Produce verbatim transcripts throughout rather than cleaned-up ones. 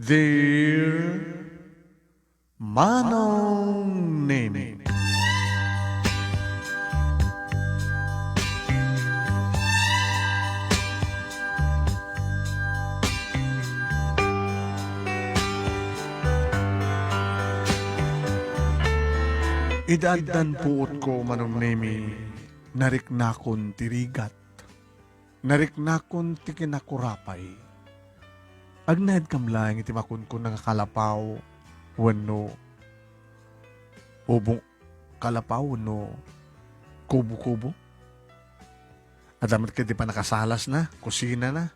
Dear Manong Nemi. Idi addan puotko, Manong Nemi, nariknakon ti rigat. Nariknakon ti kinakurapay. Agnaedkam laeng iti makunkuna nga kalapaw wenno ubong, kalapaw wenno kubo-kubo. Adda met ket ti pannakasalasna, kusinana,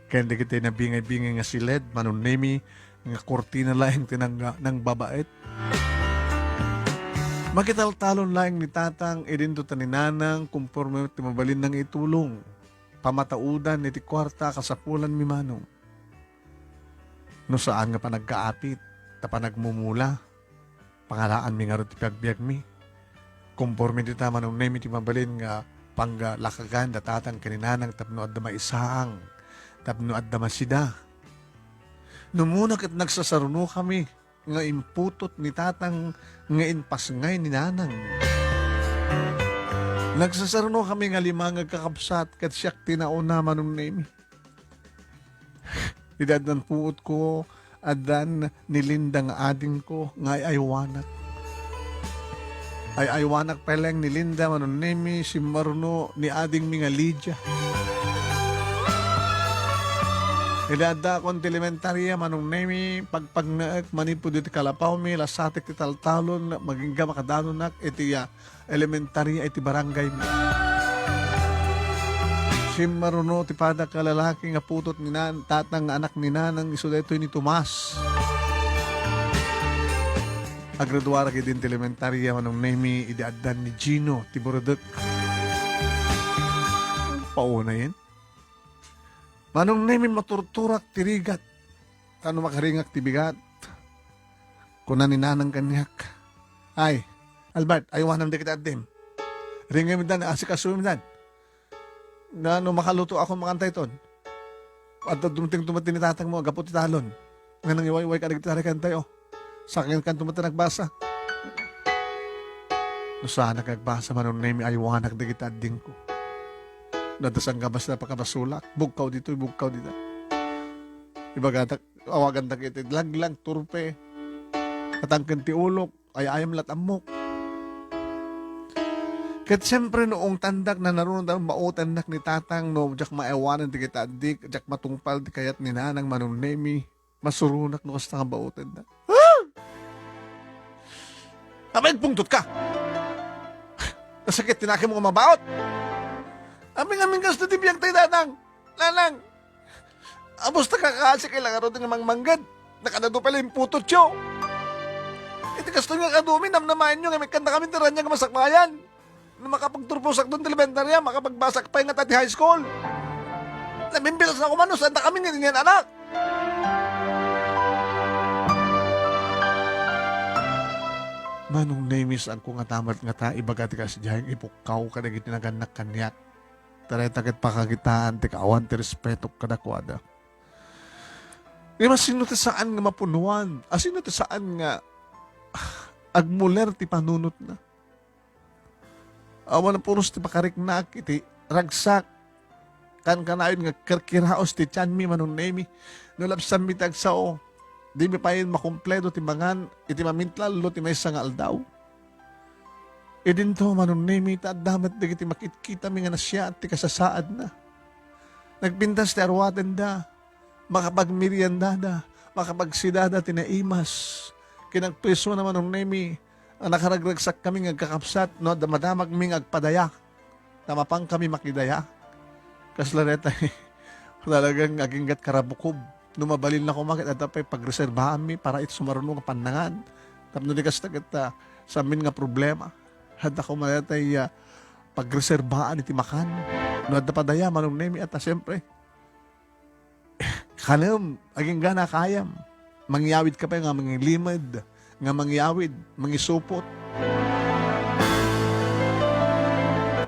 ken dagiti nabingay-bingay nga siled, Manong Nemi, nga kurtina laeng ti nang-, nangbabaet. Makitaltalon laeng ni Tatang, idinto ta ni Nanang, konforme ti mabalinna nga itulong. Pamataudan iti kuarta a kasapulanmi, Manong. No saan nga panagkaapit, ta panagmumula, pangalaanmi ngarud ti pagbiagmi. Konforme dita, Manong Nemi, ti mabalin nga panglakagan da Tatang ken ni Nanang tapno adda maisaang, tapno adda masida. No muna ket nagsasarunokami nga imputot ni Tatang nga impasngay ni Nanang. Nagsasarunokami nga lima nga agkakabsat ket siak ti nauna, Manong Nemi. Idi addan puotko, addan ni Linda nga adingko nga ay-aywanak. Ay-aywanak pay laeng ni Linda, Manong Nemi, simmaruno ni adingmi nga Lydia. Idi addaakon ti elementaria, Manong Nemi, pagpagnaek manipud iti kalapawmi, lasatek ti taltalon, agingga makadanonak iti, ah, elementaria iti barangaymi. Simmaruno ti padak a lalaki nga putot ni nan-, Tatang nga anak ni Nanang, isu daytoy ni Tomas. Agraduarak idin ti elementaria, Manong Nemi, idi addan ni Gino ti buredek. Paunayen. Manong Nemi, maturturak ti rigat. Tano makaringak ti bigat. Kuna ni Nanang kaniak, "Ay, Albert, aywanam dagiti addim. Ringem dan, asikasum dan. Nano, makaluto ako makantayton. Adda dumteng tumati ni tatangmo, gapu ti talon. Nga nangiwayway ka dagiti tarikantay, oh. Sakin kan tumati nagbasa." No saanak agbasa, Manong Nemi, aywanak dagiti addingko. No adda sangkabas na pakabasolak, bugkaw ditoy, bugkaw dita. Ibagatak, awagandak iti laglag, turpe. Atangken ti ulok, ay-ayam lat ammok. Ket siempre, no ungtandak, nanarunod a maotennak ni tatang, no diak maaywanan dagiti addik, diak matungpal ti kayat ni nanang, Manong Nemi, masuronak no kasta nga baotennak. Ah! Apay, agpungtot ka? Nasakit ti nakimo nga mabaot? Amin-amin kasta ti biag tayo, Tatang. Nanang, apusta ka kasi kay langarod nga mangmangged. Nakadado pala yung putotyo. Iti kastoy nga kadumi, namnamaenyo nga mikkanda kami ti raniag nga masakbayan. No makapagturposak doon ti elementarya, makapagbasak pay nga ta ti high school. Nabimbilas na kuman no saan ta kami nga inian anak. Manong Nemi, saanko nga ta met nga ta ibaga ti kasdiay nga ipukkaw kadagiti nagannak kaniak. Tarayta ket pakakitaan ti kaawan ti respetok kadakuada. Ngem asino ti saan nga mapunuan? Asino ti saan nga agmuler ti panunotna? Awan a puros ti pakariknak iti ragsak. Kankanayon nga kirkiraos ti tianmi, Manong Nemi. No labsanmi ti agsao, dimi pay makumpleto ti mangan iti mamintlallo ti maysa nga aldaw. Idinto, Manong Nemi, ta adda met dagiti makitkitami nga nasiaat ti kasasaadna. Nagpintas ti aruatenda, makapagmeriendada, makapagsidada ti naimas. Kinagpuesona, Manong Nemi, a nakaragragsakkami nga agkakabsat no adda madamagmi nga agpadaya. Ta mapankami makidaya. Kasla dayta, talagang aginggat karabukob. No mabalinna koma ket adda pay pagreserbaanmi para iti sumaruno nga pannangan. Tapno di kasta ket, ah, samin nga problema. Adda koma dayta, ah, pagreserbaan iti makan. No adda padaya, Manong Nemi, at, ah, siyempre, kanem, agingga na kayam. Mangyawid ka pay nga mangilimed, nga mangyawid, mangisupot.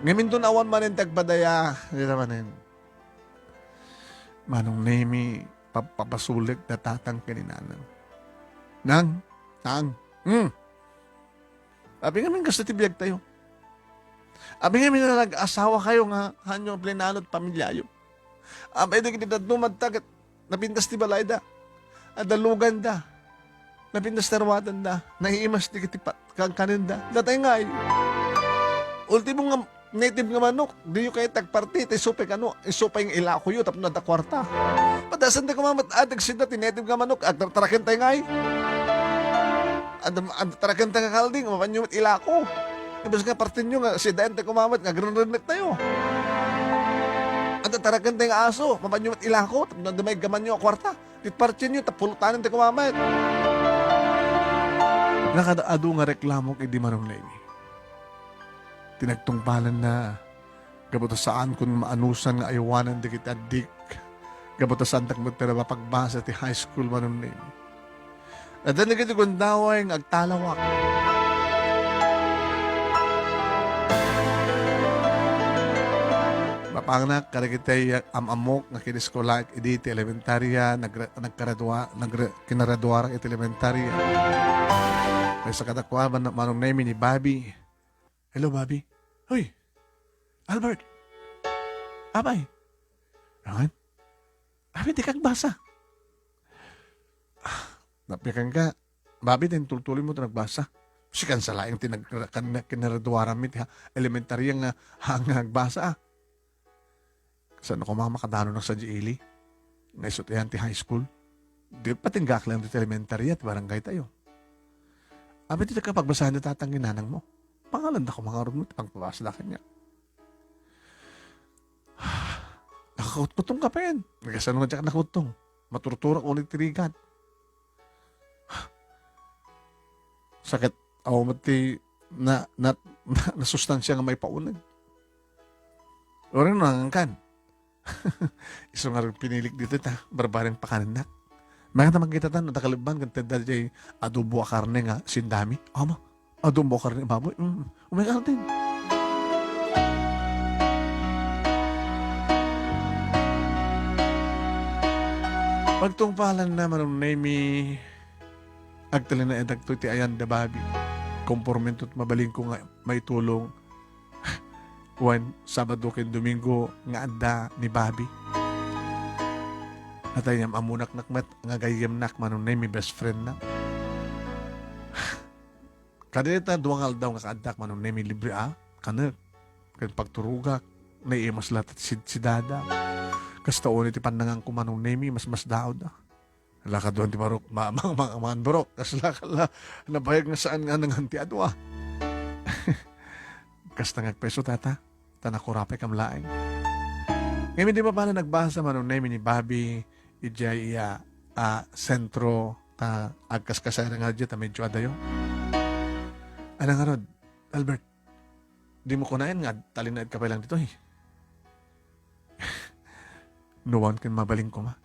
Ngamin to awan manen ti agpadaya, dita manen. Manong Nemi, pagpapasulik da tatang ken ni nanang. Nang, Nang, hmm. Apay ngamin kasta ti biagtayo? Apay ngamin nga nag-asawakayo nga haanyo a plinano ti pamiliayo? Apay dagiti dadduma ket napintas ti balayda, adda luganda, napintas ti aruatenda, naiimas dagiti pa-, kankanenda. Datay ngay, ultimo nga native nga manok, diyo kayat agparti, ti isu pay kano, isu pay nga ilakoyo tapno adda kuarta. Padasan ti kumamat, adag sida ti native nga manok, agtartaraken tay ngay. Adda, adda taraken tay nga kalding, mapanyo met ilako. Imbes nga partinyo nga sidaen tay kumamat nga agrenrennek tayo. Adda taraken tay nga aso, mapanyo met ilako, tapno adda maiggamanyo a kuarta. Ti partinyo, ta pulutanen tay kumamat. Nakada adu nga reklamok idi Manong Nemi. Ti nagtungpalanna, gapu ta saankon nga maanusan nga aywanen dagiti addik, gapu ta saantak met ti pagbasa ti high school, Manong Nemi. Adda dagiti gundaway nga agtalawak. Mapangnak kadagiti am-ammok nga kiniskolaak idi ti elementarya, nagre-, nagkaradua-, nagre-, kinaraduarak iti elementarya. Maysa kadakuada, Manong Nemi, ni Bobby. Hello, Bobby. Hoy! Albert! Apay! Awan? Apay, dika agbasa? Ah, napikan ka. Bobby, ta intultuloy mo ti nagbasa. Sikan sa laeng ti nag-, kan-, kinaraduaranmi ti ha-, elementarya nga, ha, nga agbasa, ah. Saan ko makadanonak sadiay ili? Nga isu ti ayan ti high school. Di patinggaak lang ti elementarya, ti barangay tayo. Apay, ti nagkapagbasahan ni tatang ni nanang mo. Pangalan da ko mangarod mo, ti pagpabasa da kanya. Nakakutkutong ka pa yan. Nagkasano nga diak nakutong? Maturturak unay ti rigat. Sakit, awan met ti na, na, na, nasustansya nga maipauneg. Uray no, nangan kan. Isu nga pinilik dito ta, barbareng pakanennak. Mayat a makita ta, no, takalibban, kan tedda jay adobo a karne nga sindami. Ama, adobo a karne baboy. Mm. Umay ka din. Pagtungpalan na, Manong Nemi, agtalinaedak to iti ayan da Bobby. Komporme to mabalin ko nga maitulong. Wen, Sabado ken Domingo nga adda ni Bobby. Natay am-ammonak met nga gayyemnak, Manong Nemi, best friend na. Kada ita dua nga aldaw nga kaaddak, Manong Nemi, libre a kanek. Ken pagturogak, naiimas latta ti sidsidada. Kasta unay ti pannanganko, Manong Nemi, mas, mas daawda. Ala, kaduan ti barok, ma-, ma-, ma-, mangan barok. Kasla, kala, nabayag nga saan nga nangan ti adua. Kasta nga agpeso, tata, ta nakurapay kam laeng. Ngamin, di ba pala nagbasa, Manong Nemi, ni Bobby, idiay iya, ah, sentro, ta agkaskasay nga diay, ta medyo adayo. Ana ngarud, Albert, di mo kunaen nga talinaed ka pay lang ditoy? Nuan ken mabalin koma.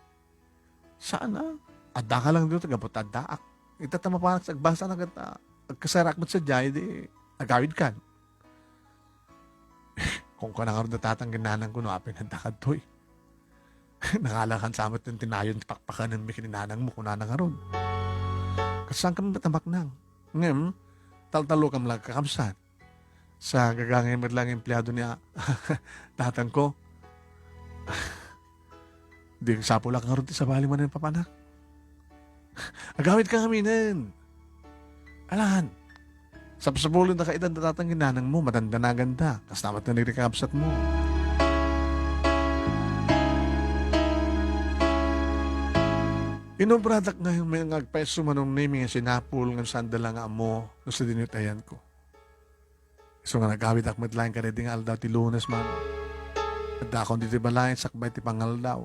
Saan a? Adda ka lang dito, gapu ta addaak. Ita ta mapanak sa agbasa na ket, ah, agkasarak met sadiay, di agawid kan. Kung kuna ngarud da tatang ken nanang ko no apay adda kadtoy. Nangalakan sa met ti nayon ti pakpakanen mi ken ni nanang mo, kunana ngarud. Kasaan kami matamaknang? Ngem, taltalo kam lang kakabsat. Sa gagangay met lang empleado ni a-, tatang ko. Di sapulak ngarud ti sabali manen papanak. Agawid ka ngaminen. Alan, sapsapulen da kaidan da tatang ken nanang mo, madandanaganda. Kasta met nga nagrekabsat mo. Inobradak nga may nga agpaiso Manong Nemi nga sinapul, ngem saan da la nga ammo no sadino ti ayanko. Isu nga nagawidak met laeng kadaydi nga aldaw ti Lunes, man. Addakon ditoy balay sakbay ti pangaldaw.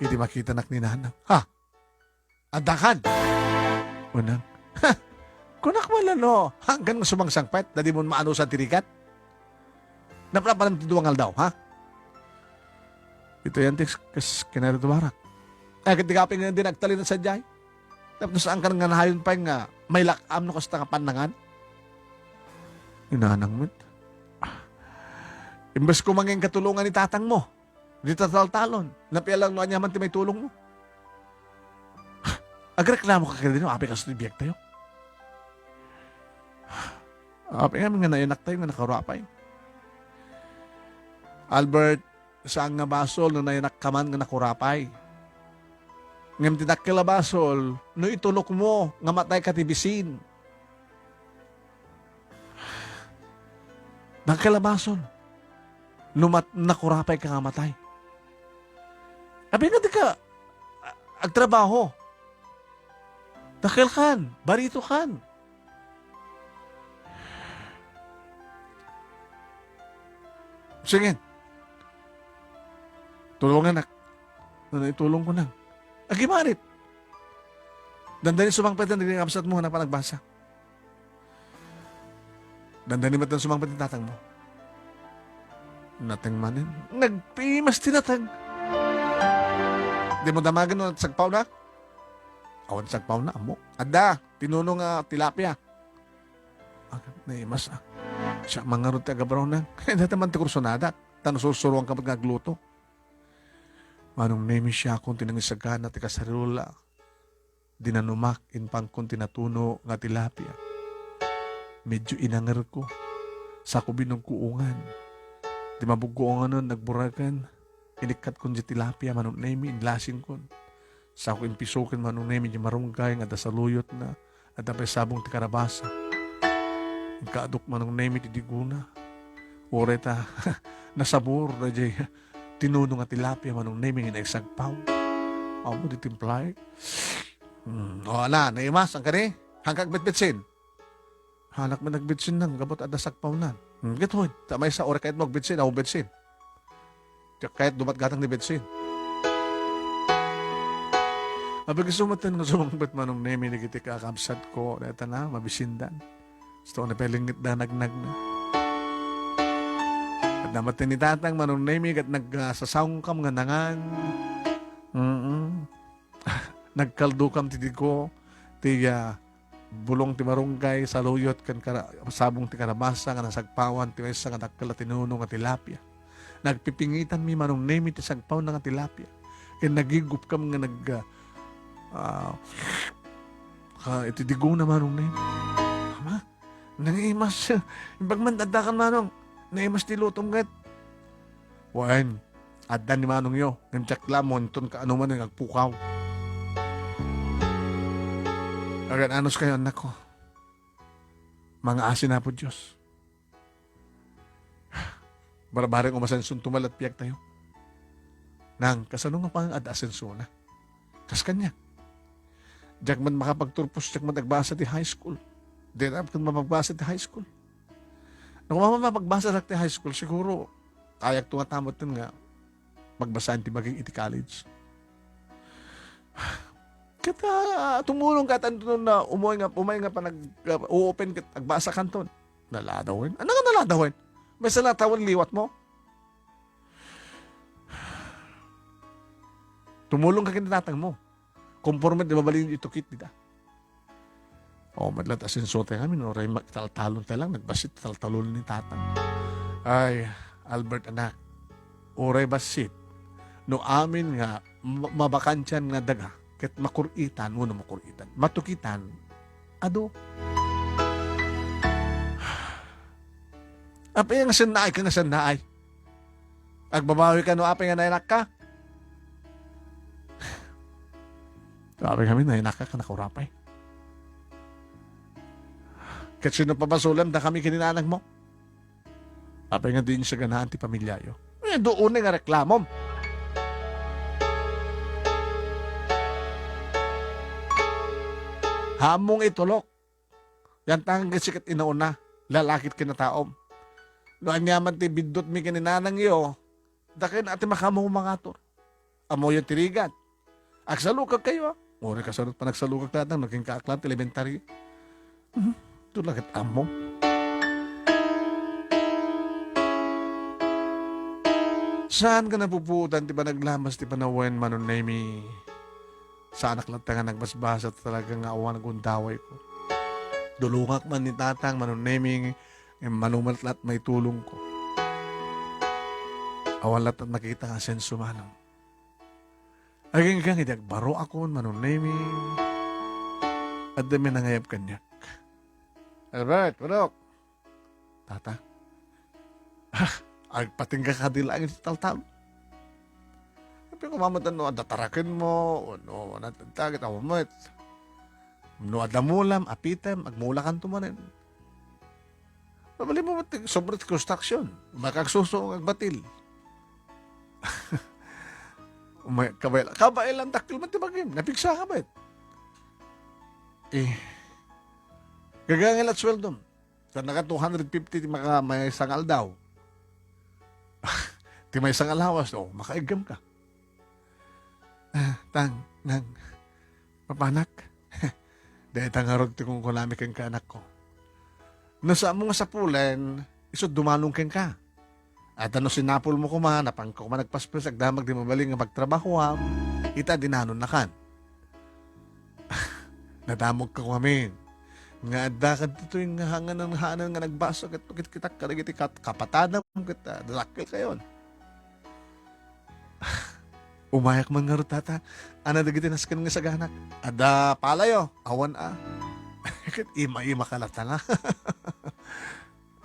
Idi makitanak ni nanang. Ha? Addakan? Unang. Ha? Kunak man no, hanggan nga sumangsangpet, da di mo maanusan ti rigat? Naplapalam ti dua nga aldaw, ha? Ito yan ti kas-, kas-, kinaritubarak. Ay, ket di ka pay nga di nagtalinaed sadiay. Tapno saan ka nga nayon pay nga may lak-am no kasta nga pannangan? Inanang met. Imbes ko mangin katulongan ni tatang mo, di tataltalon. Napialang no aniaman ti may tulong mo. Agreklamo ka kadin, apay kastoy biagtayo. Apay ngamin nga nayanaktayo nga nakurapay. Albert, saan nga basol no nayanakka man nga nakurapay. Ngem ti dakkel a basol, no itulokmo nga matayka ti bisin. Dakkel a basol no mat-, nakurapayka nga matay. Apay nga dika a-, agtrabaho. Dakkelkan, baritokan. Sige. Tulonganak. Ano itulongko na? Agimanit. Dandani sumangpet nga dagiti kabsatmo nga napan agbasa. Dandani met sumangpet ni tatangmo. Nateng manen. Nagpimas ti nateng. Dimo damagen no nagsagpawna? Awan sagpawna, ammo. Adda, tinuno nga tilapia. Agay, naimas, ah. Siak man ngarud ti agabarunan. Kaya data man ti kursonadak. Ta no sursuroanka met nga agluto. Manong Nemi, siakon ti nangisagana ti kasarula. Dinanumak, inpankon ti natuno nga tilapia. Medyo inangerko. Sako binuggoongan. Di mabuggoonganen, nagburaken. Inikkatkon di tilapia, Manong Nemi, inlasingkon. Sako impisoken, Manong Nemi, di marunggay nga adda saluyotna, adda pay sabong ti karabasa. Inkaadok, Manong Nemi, ti digona. Uray ta nasabor daydiay tinuno nga tilapia, Manong Nemi, nga naisagpaw. Amo di timplaek. Hmm. O, ala, naimas, saan kadi? Haanka agbetbetsin? Haanak met agbetsin nang, gapu ta adda sagpawnan. Hmm, gitoy. Ta maysa, uray kayatmo agbetsin, awan betsin. Diak kayat dumat gatang ni betsin. Apay isu maten nga sumangpet, Manong Nemi, dagiti kakabsatko, dayta na, mabisindan. Gusto ko na pelengit da nagnagna. Ket namaten ni tatang, Manong Nemi, ket nag-, ah, sasawngkam nga nangan. Mm. Nagkaldokam ti digo, ti, ah, bulong ti marunggay, saluyot, ken kara-, sabong ti karabasa nga nasagpawan ti maysa nga dakkel a tinuno nga tilapia. Nagpipingitanmi, Manong Nemi, ti sagpawna nga tilapia. Ken nagigupkam nga nag-, ah, ah, iti digona, Manong Nemi. Ama, naimas. Imbag man, addakan, Manong. Naimas ti lutom ket. Wen, adda ni manongyo, ngem diak la mo inton kaano man nga agpukaw. Agan-anos kayo, annakko. Mangaasi, Apo Dios. Barbareng umasenson tumalat piagtayo. Nang, kasano nga pang-, adda asensona? Kas kaniak. Diak man makapagturpos, diak man agbasa ti high school. Diak man mapagbasa ti high school. No, koma man mapagbasa ti high school, siguro, kayakto nga tamuten nga magbasaan ti bagik iti college. Ket, ah, tumulong ka, tanto na umay nga, umay nga panag-, ah, o-open ket agbasa kanton. Naladawen? Ano nga naladawen? May salatawen liwat mo? Tumulong ka ken tatang mo. Konforme ti mabalin itukit dita. O, madlat asenso tayo kami, no? Uray ma-, taltalon tayo lang, nagbasit taltalon ni tatang. Ay, Albert, anak, uray bassit, no amin nga ma-, mabakantian nga daga, ket makur-itan, wenno makur-itan, matukitan, adu. Apay nga sennaay ka nga sennaay? Agbabawi ka no apay nga nayanak ka? Apay kami, nayanak ka, nakurapay. Ket sino pabasolem, da kami kininanag mo? Apay nga di insaganaan ti pamilyayo? Eh, doon nga reklamom. Hammong itulok. Yan tangan ket sikat inauna, lalakit kinataom. No aniaman ti biddutmi ken ni nanangyo, daken a ti makaammo mangatur. Ammoyo ti rigat. Agsalukag kayo, a. Uray kasano panagsalukag tatang no ken kaaklan ti elementary. Mhm. Ito laket ammo. Saan ka napuputan ti panaglamas ti panawen, Manong Nemi? Saanak latta nga nagbasbasa, talaga nga awan gundaway ko. Dulongak man ni tatang, Manong Nemi, eh, manumat lat maitulong ko. Awan lat nakita nga senso, Manong. Aginggang iti agbaro akon, Manong Nemi. Adda mi nangayab kaniak. "Albert, manok!" "Tata?" "Ah, agpatingga kadi laeng iti taltal." Apay, kumamutan no adda tarakenmo, o no, natagtagit, awan met. No adda mulam, apitem, agmulakanto manen. Mabalin mo met, sobra ti construction. Makagsuso, agbatil. Umay-, kabay-, kabay lang dakkel man ti bagim. Napigsa ka met. Eh, gagangel at sweldom. Sa naka two hundred fifty ti maka-, maysa nga aldaw. Ti maysa nga lawas, oh, makaiggem ka. Ah, tang, nang, papanak. Dayta ngarud ti kunkunami kenka, anakko. No saanmo nga sapulen, isu dumanong kenka. At no sinapulmo koma, napanka koma nagpaspes, agdamag di mabalin nga pagtrabahoam, ita dinanonnakan. Nadamagka koma amin. Nga adda kadtoy nga hanganan-hangan nga nagbasa ket pakitkitak kadagiti kat-, kapatanam ket, ah, dakkelkayon. Umayak man ngarud, tata. Ana dagiti nasken nga saganak? Adda palayo? Awan a. Ket ima-ima ka latta nga.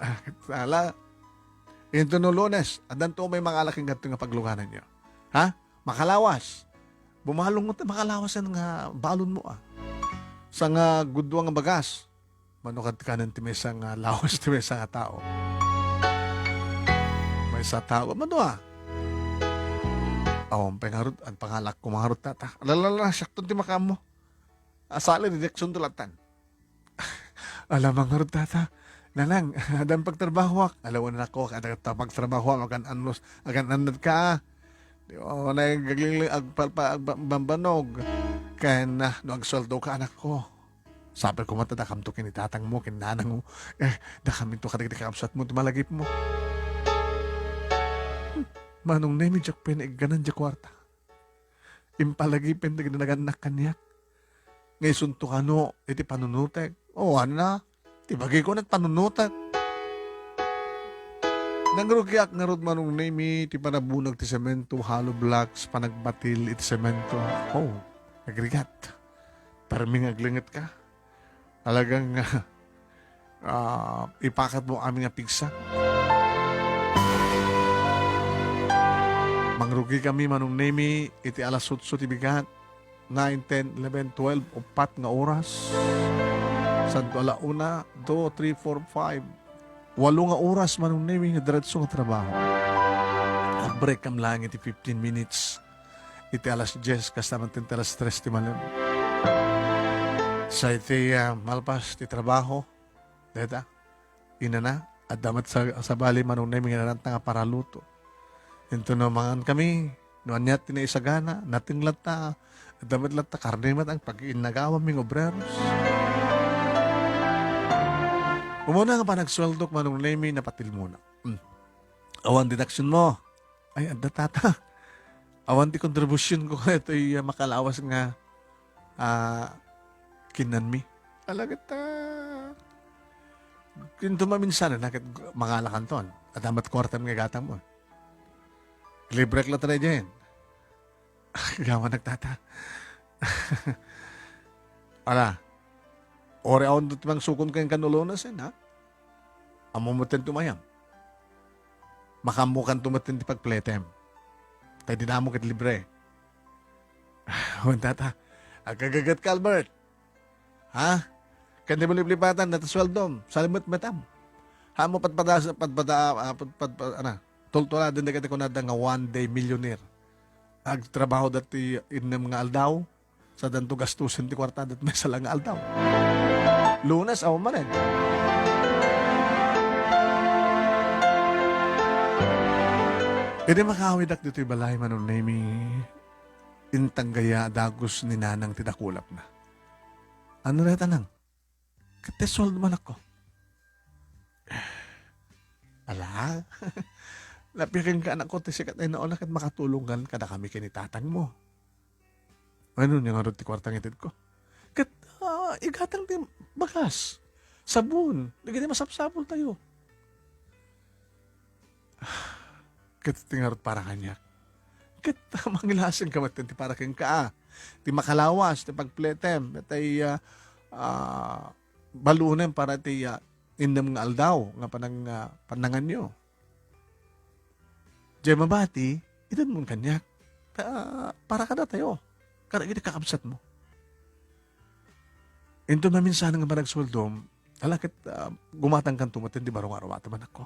Ah, ket ala. Intono Lunes, addanto may mangala ken kadto nga paglugananyo. Ha? Makalawas. Bumalong met makalawasen nga balonmo a. Sa nga gudua nga bagas. Mano kad kanen ti maysa nga lawas ti maysa nga tao. Maysa tao, mano a? Awan pay ngarud, agpangalak ko ngarud, tata. Alalala, siakton ti makaammo. Asali, direksyon to latan. Ala, mangarud, tata. Nanang, adan pagtrabahoak. Ala, wen, anakko, adan ta pagtrabahoak, agan annos, agan annad ka. Di, o, nagagling-, agpalpa-, agbambanog. Ken, ah, no agsueldo ka, anakko. Sapay koma ta dakamto ken ni tatangmo, ken nanangmo. Eh, dakaminto kadagiti kakabsatmo ti malagipmo. Hmm, Manong Nemi, diak pay naigganan diay kuarta. Impalagipen dagiti nagannak kaniak. Nga isunto kano iti panunotek. O, anna, ti bagiko met panunotek. Nangrugiak ngarud, Manong Nemi, ti panabunag ti semento, hollow blocks, panagbatil iti semento. O, agrigat. Permi nga aglengetka. Talagang, ah, ipakatmo amin nga pigsa. Mangrugikami, Manong Nemi, iti alas otso ti bigat, nine, ten, eleven, twelve, upat nga oras. Santo ala una, two, three, four, five. Walo nga oras, Manong Nemi, nga diretso nga trabaho. Break kam laeng iti fifteen minutes. Iti alas dies, kasta man ti alas tres ti malem. Sa iti, ah, malpas ti trabaho, deta, inana, adda met sa, sabali, Manong Nemi, nga nananta nga paraluto. Intono mangan kami, no ania ti naisagana, nateng latta, adda met latta karne met ang pag-innagawan mi nga obreros. Umuna nga panagsueldok, Manong Nemi, napatilmona. Hmm. Awan deduction mo. Ay, adda, tata. Awan ti kontribusyonko kadaytoy, ah, makalawas nga, ah, kinanmi. Ala ket, ah, kinto maminsan, na ket mangalakanton. Adda met kuartam nga igatangmo. Librek latta daydiay. Gama nagtata. Ala, ori awan ti mangsukon kenka no Lunes, eh, ha? Ammom met ti umayam. Makaammokanto met ti pagpletem. Ta dina ammo ket libre. Wen, tata. Agkagaget ka, Albert. Ha? Ken ti maliplipatan, data sueldom. Salimetmetam. Haanmo padpada-, padpada-, ah, pad-, pad-, pad-, ana, tultuladen dagiti kunada nga one day millionaire. Agtrabaho dati innem nga aldaw. Sadanto gastusen ti kuartada ti maysa la nga aldaw. Lunes, awan manen. Idi makaawidak ditoy balay, Manong Nemi, intanggaya a dagus ni Nanang ti dakulapna. Ano ret, Nang? Ket ti sueldo man, anakko. Ala, napiken ka, anakko, ti sikat a inauna ket makatulongan kadakami ken ni tatangmo. Ano niya ngarud ti kuarta nga itedko? Ket, ah, igatang ti bagas, sabon, dagiti masapsapultayo. Ket ti ngarud para kaniak. Ket mangilasenka met ti para kenka, ah. Ti makalawas, ti pagpletem, tay, ah, ah, balunen para iti, ah, innem nga aldaw nga panang-, ah, pannanganyo. Diay mabati, itedmon kaniak. Ta, para kadatayo. Kadagiti kakabsatmo. Inton maminsan nga panagsueldom, ala ket, ah, gumatangkanto met ti baro nga aruatem, anakko.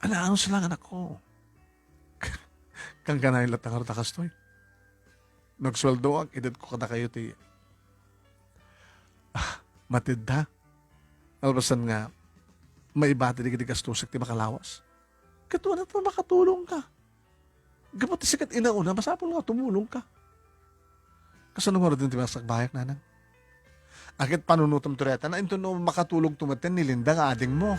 Ala, anus lang, anakko. Kankanayon latta ngarud a kastoy. No agsueldoak, itedko kadakayo ti, ah, matedda. Kalpasan nga, maibati dagiti gastusek ti makalawas. Ket awan met makatulongka. Gapu ti sika ti inauna, masapul nga tumulongka. Kasano ngarud ti masakbayak, nanang? Ket panunotem ti dayta, inton no makatulogto metten ni Linda nga adingmo.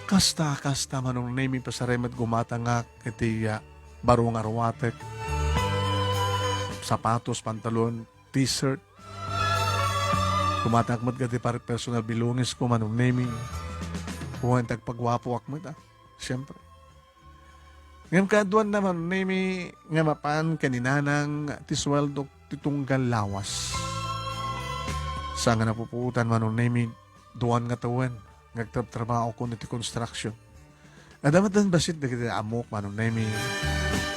Kasta, kasta, Manong Nemy, pasarem met gumatangak iti, ah, baro nga aruatek. Sapatos, pantalon, t-shirt. Gumatangak met iti par-, personal belongings ko, Manong Nemy. Wen, ti agpaguapoak met, ah. Siyempre. Ngem kaaduanna, Manong Nemy, nga mapan ken ni Nanang ti sueldok ti tunggal lawas. Sa nga napupuotan, Manong Nemy, duan nga tawen nga agtrabtrabaho ko iti construction. Adda met bassit dagiti ammok, Manong Nemy.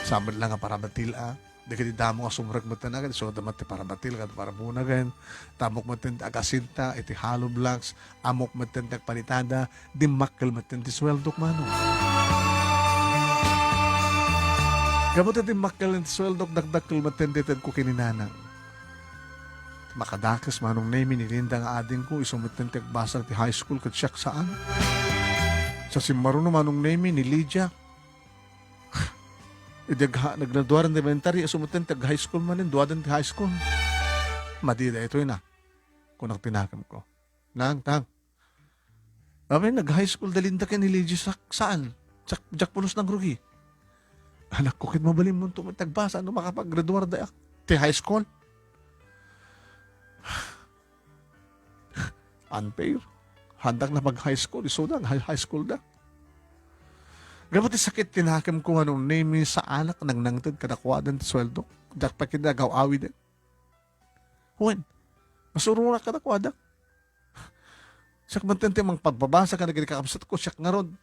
Saan met la nga parabatil, a. Dagiti damo nga sumrek metten, a, ket isu adda met ti parabatil, ket parabunagen. Ammok metten ti agasinta iti hollow blocks, ammok metten ti agpalitada, dimmakkel metten ti sueldok, Manong. Gapu ta dimmakkel ti sueldok, dakdakkel metten ti itedko ken ni Nanang. Makadakes, Manong Nemy, ni Linda nga adingko, isu metten ti agbasol ti high school ket siak saan. Sa simmaruno, Manong Nemy, ni Lydia. Idi agha-, naggraduaren ti elementary, isu metten ti ag-high school manen, duaden ti high school. Madi daytoy na, kunak ti nakemko. Nang, tang. Amin, nag-high school da Linda ken ni Lydia, sak-, saan? Diak, diak pulos nangrugi. Anakko, ket mabalinmonto met ti agbasa no makapagraduar da ti high school. Unfair. Handak na mag-high school, isuda, high, high school da. Gapu ti sakit ti nakemko, Manong Nemy, saanak nangnangted kadakuada ti sueldo. Diak pay ket agaw-awiden. Wen, masuronak kadakuada. Siak metten ti mangpagbabasa kadagiti kakabsatko, siak ngarud.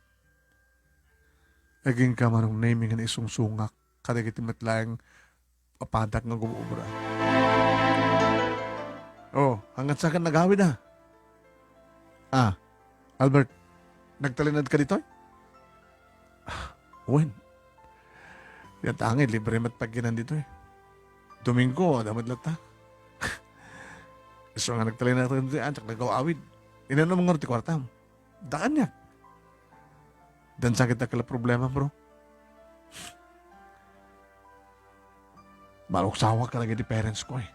Agingga, Manong Nemy, nga naisungsongak kadagiti met laeng a padak nga gumobra. Oh, hanggan saan ka nagawid, a? Ah, Albert, nagtalinaedka ditoy? Ah, wen. Diak angay, libre met pagkinan ditoy. Domingo, adda met latta. Isu nga nagtalinaed ditoy, a, diak nagaw-awid. Inanam ngarud ti kuartam? Adda kaniak. Dansa kita kala problema, bro. Maluksawak kadagiti parents ko, e.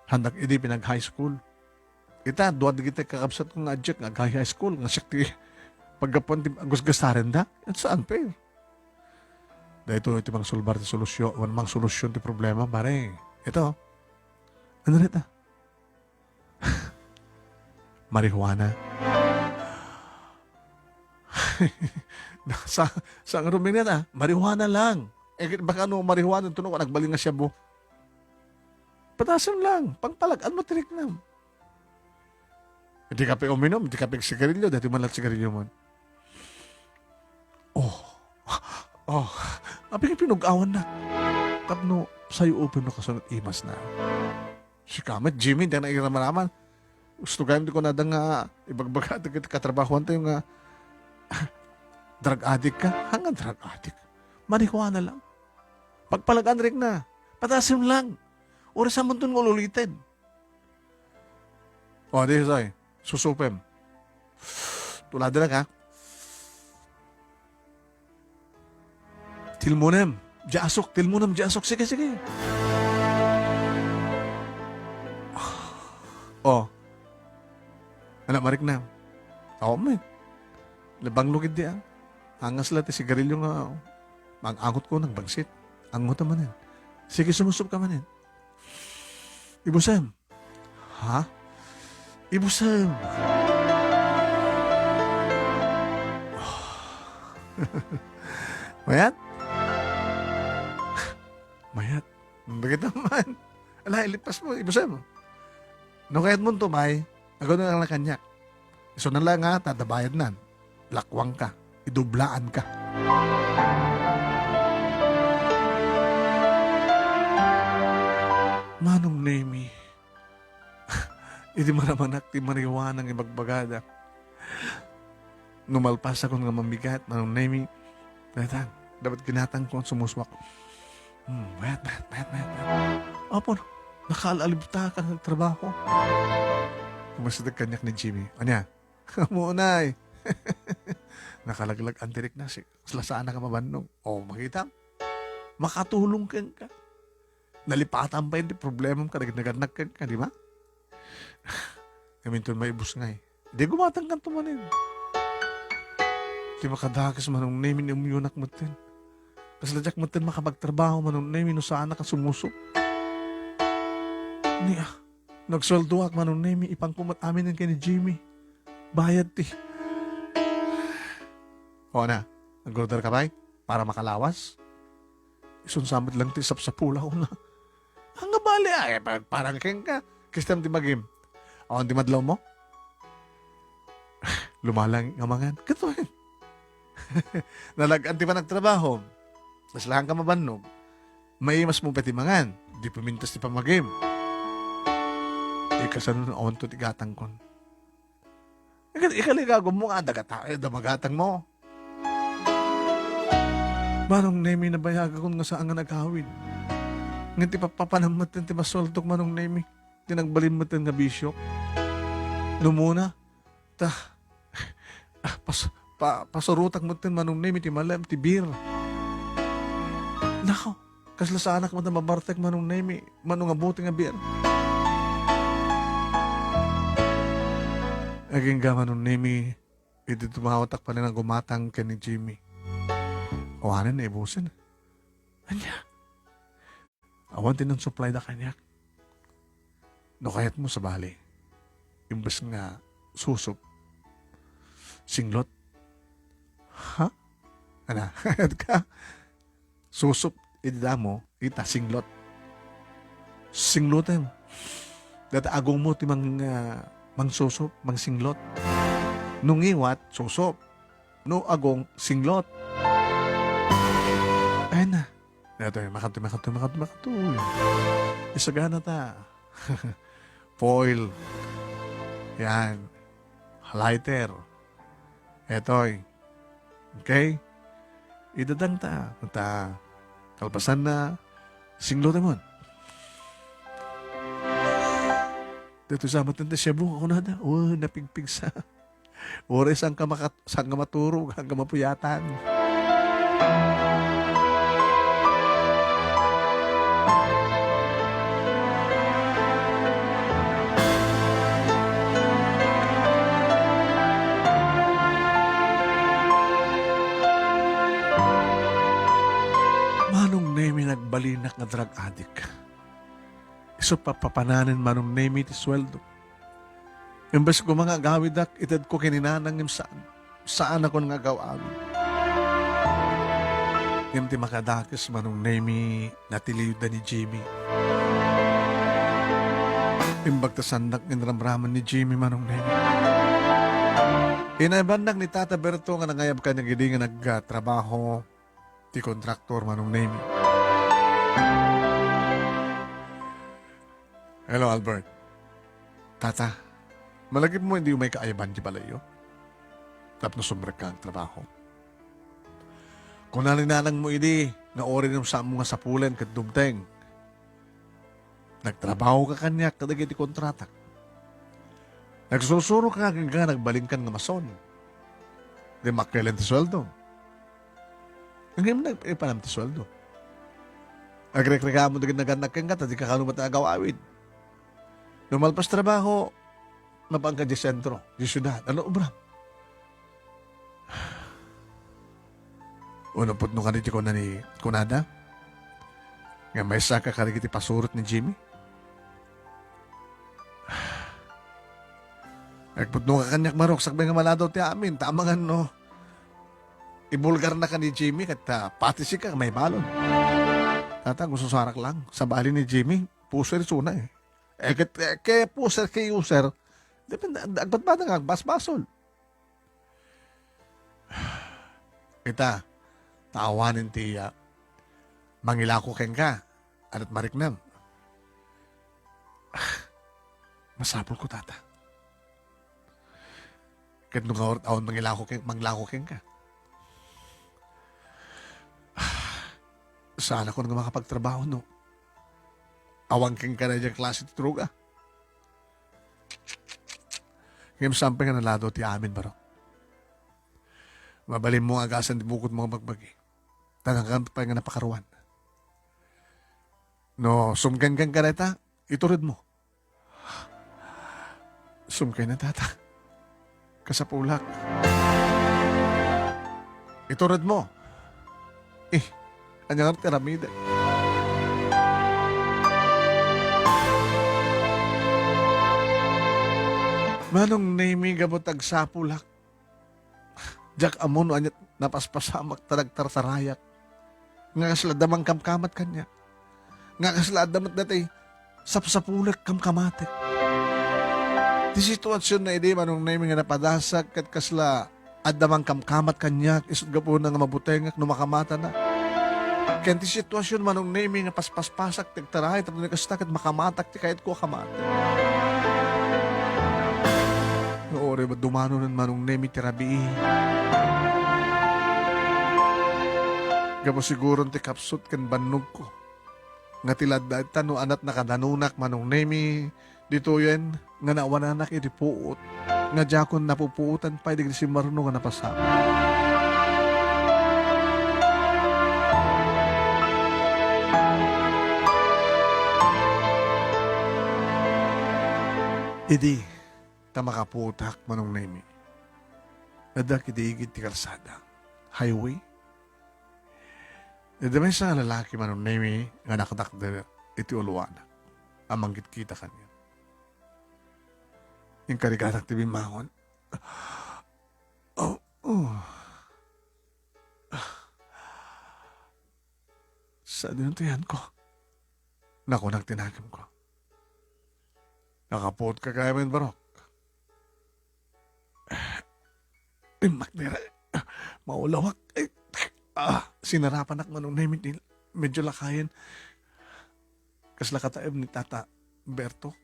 Handak idi pinag-high school. Ita, dua dagiti kakabsatko nga adiak nga ag-high school, nga siak ti paggapuan ti agusgasarenda. It's unfair. Daytoy ti mangsulbar ti solusyon, wen mangsolusyon ti problema, pare. Ito. Ano dita? Marijuana. Sa, sa nga rumingan, a, marijuana lang. E, baka no marijuana, ito no, nagbalin nga shabu. Patasen lang, pangpalag-an mo ti riknam. Dika pay uminom, dika pay agsigarilyo, dati man la't sigarilyo man. Oh. Oh. Apay nga pinug-awan na. Tapno, sayo open no kasunod imas na. Sika met, Jimmy, diak nairamaraman. Gusto gayam di kunada nga ibagbaga ti katrabahoan tayo nga drug addict ka. Hanga drug addict. Marijuana lang. Pagpalagan rikna. Patasim lang. Uri sa muntun nga ululited. O, di, say. Susupem. Tulada na ka. Tilmunem. Diasok, tilmunem, diasok. Sige, sige. O. Anak, marik na. Awa mo eh. Labang lugid di, a. Angas la ti sigarilyo nga, ang-angot ko nang bangsit. Angot naman eh. Sige, sumusup ka man eh. Ibusem. Ha? Ibusem. Mayat? Mayat. Dagita man. Ala, ilippas mo, ibusen mo. No kayat mo, tumay, agawid lang kaniak. Isu na lang nga, ta adda bayadnan. Lakuangka. Idublaan ka. Manong Nemi, idi maramanak ti marijuana nga ibagbagada. No malpasakon nga mamigat, Manong Nemi, daytan, dapat ginatangko, sumusuak. Hmm, mayat, mayat, mayat, mayat, mayat. Apo, nakaalibta ka nga agtrabaho. Kumasideg kaniak ni Jimmy. Ania? Amunay. Nakalaglag ang tirik na, si, kasla saan ka mabannog. O, makita? Makatulong kenka. Nalipatan pa iti problemam kadagiti nagannak kenka, di ba? Ngamin ton maibus ngay. Di gumatang kanto manen. Ti makadakes, Manong Nemi, ni umyonak metten. Kasla diak metten makapagtrabaho, Manong Nemi, no saanak a sumusup. Ni, ah, nagsueldoak, Manong Nemi, ipanko met amin ken ni Jimmy. Bayad ti. O na, nag-order ka pay? Para makalawas? Isun sa met lang ti sapsapulawna. Ania bale, ay, pa-, parang kenka. Kastam ti magim. Awan ti madlawmo? Lumalang nga mangan. Kato, eh. Nalag-an ti panagtrabaho. Kasla ka mabannog. Maimas mo pay ti mangan. Di pumintas ti pamagim. Ikasano awan to ti gatangkon. Ika-, ikaligagom mo nga, dagata-, eh, damagatang mo. Manong Nemi, nabayagakon nga saan nga nagawid. Ngem ti papapanam metten ti masueltok, Manong Nemi. Ti nagbalin metten nga bisyok. Numuna, ta, ah, pas-, pa-, pasurotak metten, Manong Nemi, ti malem, ti beer. Nako, kasla saanak met a mabartek, Manong Nemi, mano nga bote nga beer. Agingga, Manong Nemi, idi tumawtak pay nga gumatang ken ni Jimmy. Awanen naibusen. Ania? Awan ti nansuplayda kaniak. No kayatmo, sabali. Imbes nga susup, singlot. Ha? Ana, kayat ka? Susup iti damo, ita singlot. Singlotem. Data agongmo ti mang-, ah, mangsusup, mangsinglot. No ngiwat, susup. No agong, singlot. Ay na. Datoy, makatoy, makatoy, makatoy, makatoy. Isagana ta. Foil. Yan. Lighter. Etoy. Okay? Idadang ta. Ta, kalpasan na, singlo ta man. Dito sa matan ta siya buka ko na da. Oh, napigpigsa. Uray saan ka makat-, saan ka maturog, saan ka mapuyatan. Manong Nemi, nagbalinak nga drug addict. Isu papapananen Manong Nemi ti sueldo. Imbes koma nga agawidak, itedko ken ni Nanang ngem saan. Saanakon nga agaw-awid. Ngem ti makadakes Manong Nemi, natiliwda ni Jimmy. Imbag ta saandak nga inramraman ni Jimmy, Manong Nemi. Inaybannak ni Tata Berto nga nangayab kaniak idi nga nagtrabaho ti kontraktor, Manong Nemi. Hello, Albert. Tata, malagipmo idi umayka ayaban ti balayyo tapno sumrekka nga agtrabaho. Kuna ni nanangmo idi nga uray no saanmo nga sapulen ket dumteng, nagtrabahoka kaniak kadagiti kontratak. Nagsursuro ka nga agingga nagbalinkan nga mason. Di makkelen ti sueldo. Ngem nag-, ipanam ti sueldo. Agrekreklamo dagiti nagannak kenka ta dika kano met agaw-awid. No malpas trabaho, mapaanka di sentro, di siudad. Ano obram? Uno pudno kadi ti kuna ni, kunada? Nga maysaka kadagiti pasurot ni Jimmy? Agpudno ka kaniak, Marok, sakbay nga maladaw ti amin, ta amangan no Ibulgarna ka ni Jimmy ket, ah, pati sika maibalon. Tata, gusto sarak lang. Sabali ni Jimmy, puser isuna eh. Eh, ket, eh, ket puser, ket user, depende, agbatbata nga agbasbasol. Ita, ta awanen ti, ah, mangilako kenka, ada't mariknam. Masapulko, Tata. Ket no nga awan mangilako ken-, manglako kenka, saanakon nga makapagtrabaho no awan kenka daydiay klase ti droga. Ngem saan pay nga nalado ti amin, Barok. Mabalinmo nga agasan ti bukod mo nga bagbagi. Ta nakan pay nga napakaruan. No, sumken kenka dayta, ituredmo. Sumken, Tata. Kasapulak. Ituredmo. Eh, ania nga ti aramidek? Manong Nemy, gapu ta agsapulak. Diak ammo no aniat napaspasamak ta nagtartarayak. Nga kasla adda mangkamkamat kaniak. Nga kasla adda met daytoy sapsapulek, kamkamatek. Ti situasionna idi, Manong Nemy, nga napadasak ket kasla adda mangkamkamat kaniak, isut' gapuna nga mabutengak no makamatanak. Ken ti situasion, Manong Nemy, nga paspaspasak ti agtaray, tapno kasta ket makamatak ti kayatko a kamati. Nga uray dumanonen, Manong Nemy, ti rabii. Gapu siguron ti kapsut ken bannogko nga ti ladda ita no aniat nakadanonak, Manong Nemy, ditoyen nga naawananak iti puot nga diakon napupuotan pay dagiti simmarno nga napasamak. Idi, ta makapuotak, Manong Nemy, addak idi igid ti kalsada, highway. Adda maysa nga lalaki, Manong Nemy, nga nakdakder iti uluana a mangkitkita kaniak. Inkariganak ti bimmangon. Oh, oh. Saan ti nayanko? Nakunak ti nakemko. Nakapuotka gayamen, Barok. Immakder. Maulawak. Ay, ah, sinarapanak, Manong Nemy, ti medyo lakayen. Kasla kataem ni Tata Berto.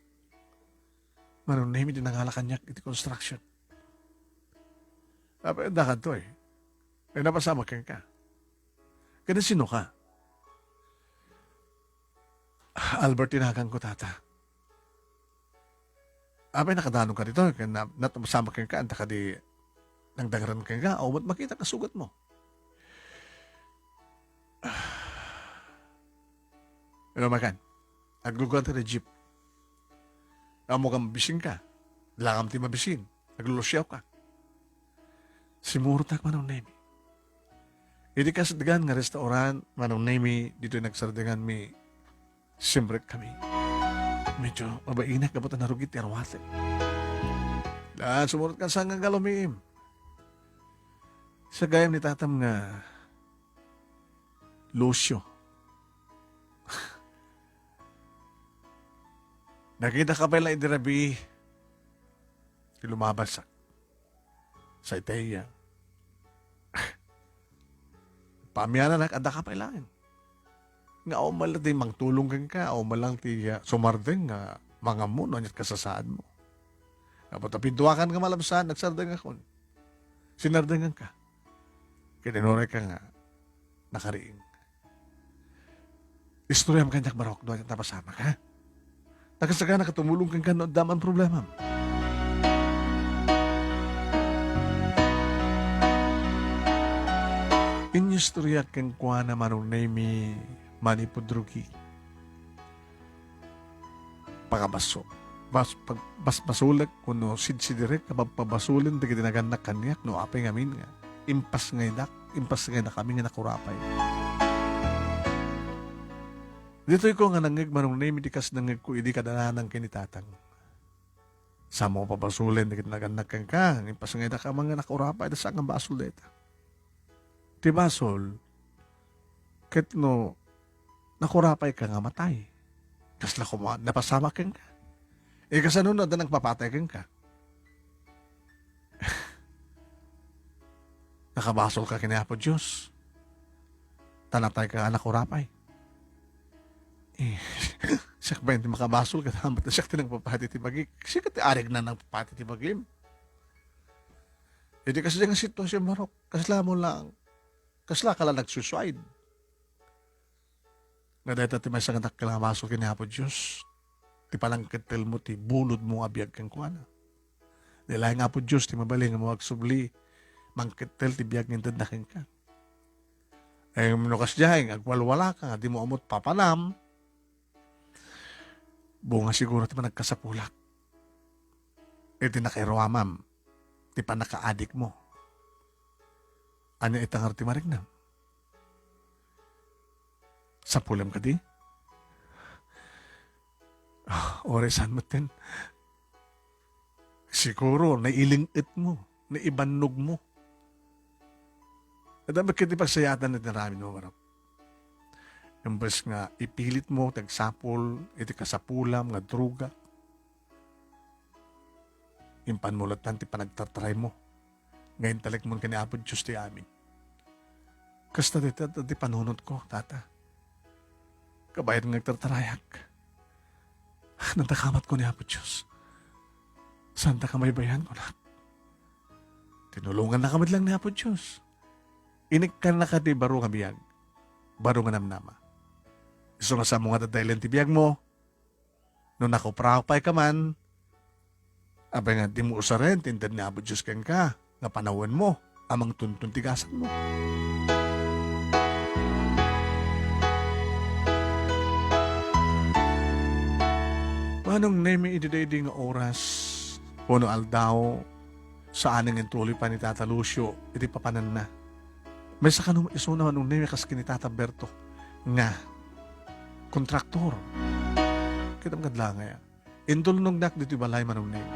Manong Nemy, ti nangala kaniak iti construction. Apay, adda kadto eh. Ay, napasamak kenka. Kada sino ka? Albert ti naganko, Tata. Apay, nakadanon ka ditoy, ken na-, napasamak kenka, anta kadi nagdangran kenka, awan met makita a sugatmo. Ano makan? Aglugan ta di jeep. Ammo nga mabisinka. Lakam ti mabisin. Aglulusiawka. Simurotak, Manong Nemy. Iti kasdigan nga restaurant, Manong Nemy, ditoy nagsardenganmi, simrek kami. Medyo mabainak gapu ta narugit ti aruatek. Daan, sumurotka saan nga aglumiim. Sa gayam ni tatam nga Lucio. Nakitaka pay la idi rabii ti lumabansak. Sa iti iya. Paamiananak, adda ka pay laeng. Nga awan man lang ti mangtulong kenka, awan man lang ti, ah, sumardeng nga mangammo no aniat kasasaadmo. Gapu ta piduakan nga malabsan, nagsardengakon. Sinardenganka. Ket inurayka nga nakariing. Istoriam kaniak, Barok, no aniat napasamak, ha? Nakasagana ka tumulong kenka no adda man problemam. Inyistoriak kenkuana, Manong Nemy, manipud rugi. Pagabaso-, bas-, pag-, basbasolek wenno sidsidirek a pagpabasolen dagiti nagannak kaniak no apay ngamin nga impasngaydak, impasngayda kami nga nakurapay. Ditoyko nga nangngeg, Manong Nemy, ti kas nangngegko idi kadananan ken ni Tatang. Saanmo a pabasolen dagiti nagannak kenka, impasngayda kami nga nakurapay, ta saan nga basol dayta. ti basol, ket no nakurapayka nga matay, kasla koma napasamak kenka? E, kasano no adda nagpapatay kenka? Nakabasolka ken ni Apo Dios, ta natayka nga nakurapay. E, siak bayen ti makabasol, ket hamat siak ti nagpapati ti bagik. Sika ti arigna nagpapati ti bagim. Iti kasdiay nga sitwasyon, Barok, kasla mo lang, kasla ka lang nag-suicide. Nga dayta ti maysa nga dakkel nga basol ken ni Apo Dios, ti panangkettelmo ti bulodmo nga biag kenkuana. Di laeng Apo Dios ti mabalin nga mapagsubli, mangkettel ti biag nga intedna kenka. E, no kasdiay nga agwalwalaka nga dimo ammo ti papanam, bunga siguro ti panagkasapulak iti nakairuamam ti pannakaadikmo. Ania ita ngarud ti mariknam? Sapulem kadi? Ah, uray saan metten. Siguro, nailing-etmo, naibannogmo. Adda met ket ti pagsayaatan iti aramidmo, Barok. Imbes nga ipilitmo ti agsapul iti kasapulam nga droga, impanmo latta ti panagtartaraymo nga intalekmon ken ni Apo Dios ti amin. Kasta dayta ti panunotko, Tata. Kabaelan nga agtartarayak, nadakamatko ni Apo Dios. Saanta kabaybayan, kunak. Tinulongannaka met laeng ni Apo Dios. Inikkannaka ti baro nga biag, baro nga namnama. Isu nga saanmo nga dadailen ti biagmo, no nakuprapayka man, apay nga dimo usaren ti inted ni Apo Dios kenka nga panawenmo a mangtunton ti gasanmo. Manong Nemi, iti daydi nga oras wenno aldaw, saan nga intuloy pay ni Tata Lucio iti papananna. Maysa kano isuna, Manong Nemi, kas ken ni Tata Berto nga kontraktor. Kitam kad langay, intulnognak ditoy balay, Manong Nemi.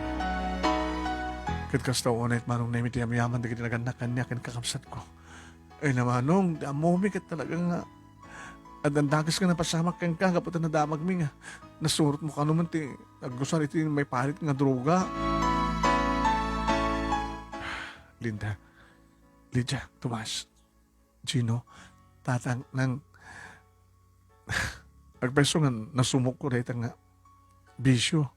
Ket kasta unay, Manong Nemi, ti yamyaman dagiti nagannak kaniak ken kakabsatko. Ay, Manong, ti ammomi ket talaga nga addan dakes nga napasamak kenka gapu ta nadamagmi nga nasurotmo kano man ti agusar iti maiparit nga droga. Linda, Lydia, Tomas, Gino, Tatang, nang agpayso nga nasumokko dayta nga bisio.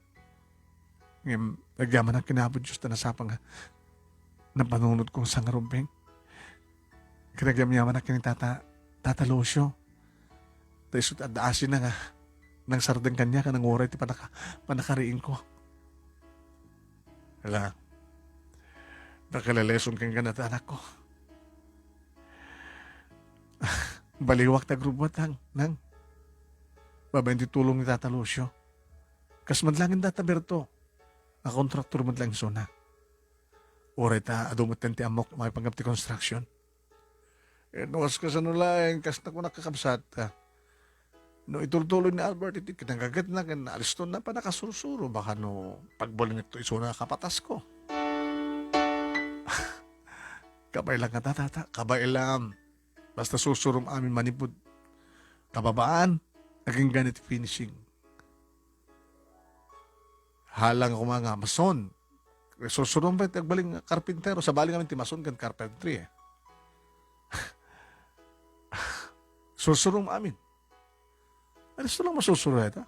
Ngem agyamanak ken Apo Dios ta nasapa nga napanunotko nga sangarumbeng. Ket agyamanak ken ni Tata, Tata Lucio. Ta isu ti adda asina nga nangsardeng kaniak a nanguray ti panaka-, pannakariingko. Ala, dakkel a lesson kenka dayta, anakko. Baliwak ti agrubbuat, Nang. Babaen ti tulong ni Tata Lucio. Kas met laeng ni Tata Berto, a kontraktor met laeng isuna. Uray ta adu metten ti ammok maipanggep ti construction. Eh, no, kas-, kasano laeng, kas nakunak, kakabsat, ah, no itultuloy ni Albert iti kinagagetna ken naalistonna, pannakasursuro, baka no pagbalinekto isuna a kapatasko. Kabaelam nga, Tata, kabaelam. Basta sursurom amin manipud kababaan, agingga iti finishing. Hala nga koma nga mason. Sursurom pay ti agbalin nga karpintero, sabali ngamin ti mason ken carpentry, eh. Sursurom amin. Alisto lang masursuro dayta.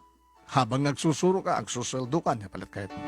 Habang nga agsursuro ka, agsusueldo ka, ania pay laeng kayatmo?